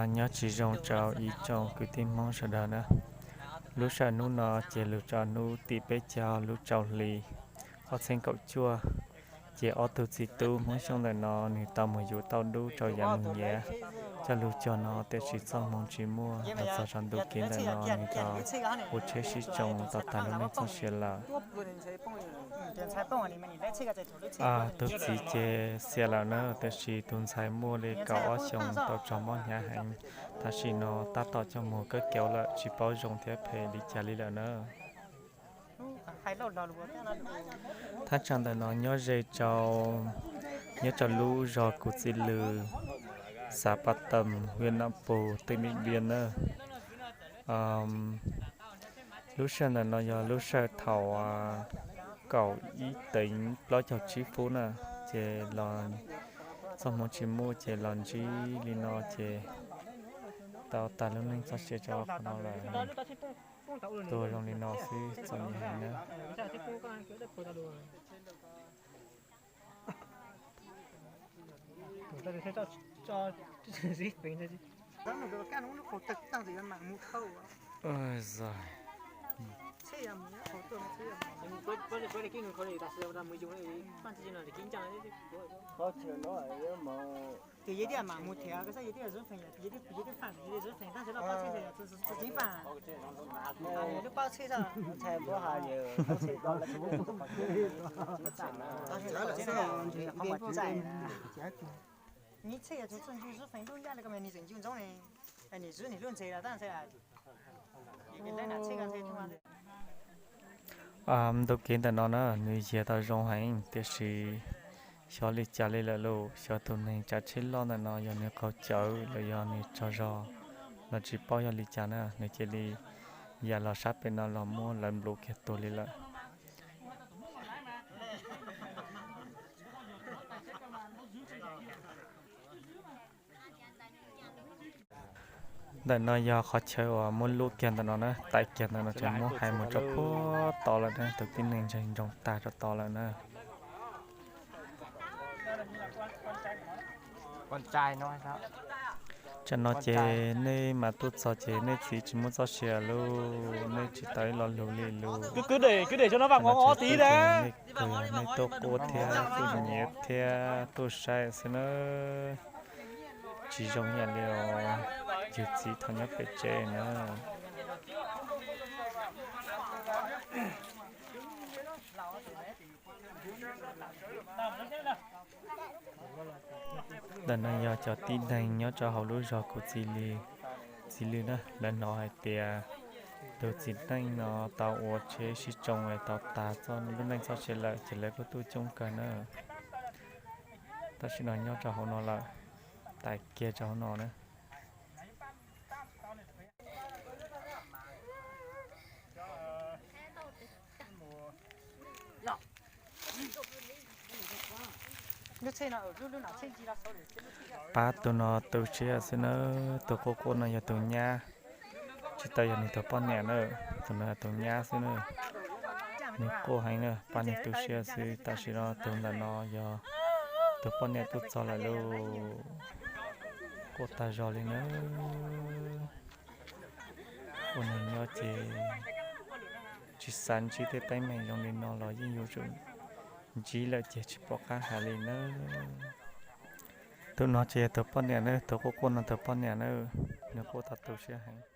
Nyob tsis zoo rau ib tsoom kwv tij Hmoob sawv daws na. Lub sij hawm hnub no ces lug tso hnub tim peb caug lub rau hli ob txhiab kaum cuaj, ces ob tug txiv tub Hmoob Xyooj ntawm no nws tau mus yuav tau dub rau yav nus nyiav coj lug cog no, tiam sis txoj hmoo tsis muaj los txog rau ntu kev ntawm no nws tau ua tsheb sib tsoo tau tag lub neej txoj sia lawm. Tus txiv ces xiam lawm na, tiam sis tus ntxhais muaj li kaum ob xyoos tau raug mob hnyav heev, tam sim no tab tom coj mus kawb cauv lawm, tsis paub zoo thiab phem li cas li lawm na. Thaj tsam ntawm no nyob ze rau, nyob rau lub zos Kuv Txiv Lws, xav Paj Teem, hwj Nam Pus, tej Mim Npiab na. Lub sij hawm ntawm no yog lub sij hawm thaum kaum ib teev plaub caug tsib fub na, ces los txoj hmoo tsis muaj ces los ntsib li no ces tau tag lub neej txoj sia rau qhov no lawm. Tuag zoo li no xwb txom nyem heev na. Ntu kev ntawm no na nws yiag tau zoo heev, tiam sis xyov li cas li lawm lauj, xyov tus neeg tsav tsheb loj ntawm no yog nws qaug cawv los yog nws tsaug zog los tsis paub yog li cas na, nws cia li ya los sab pem no los muab lawv nplum kiag tuag li lawm. Ntawm no yog qhov chaw uas muab luaj kiag ntawm no na, tais kiag ntawm no ces muab hais mus rau puag tod lawm na, tus tib neeg ntseeg ntsoog tag rau tod lawm na. Tsam no ces nej mas tuaj txog ces nej txiv tsis muaj txoj sia lauj, nej tsis tau ib lo lus li lauj. Kwv dej, kwv dej, nej kawg nej tuaj quaj thiab tuaj nyiav thiab tuaj saib xwb na. Tsis zoo ib yam li os, yug txiv thaum nyob pem tsev na. Ntawm no yog cov tib neeg nyob rau hauv lub zos Kuv Txiv Lws, Txiv Lws na, lawv hnov hais tias tus txiv neej no tau ua tsheb sib tsoo es tau tas txoj lub neej txoj sia lawm ces lawv kuj tuaj coob kawg na. Tam sim no nyob rau hauv no lawm, tais kiag rau hauv no na. Pab tus no tu siab xwb na, tus quaj quaj no yog tus nyab, tsis tau yog nws tus poj niam na, tus no yog tus nyab xwb na. Nws quaj heev na, pab nws tu siab xwb, tam sim no tus ntawm no yog tus poj niam tuaj txog lawm lauj, quaj tag zog li na. Ua neeg nyob ces tsis xav ntsib tej teeb meem zoo li no los yeej yuav tsum ntsib lawm ces tsis pom qab hais li na. Tus no ces yog tus poj niam na, tus quaj quaj no tus poj niam na, nws quaj tau tu siab heev.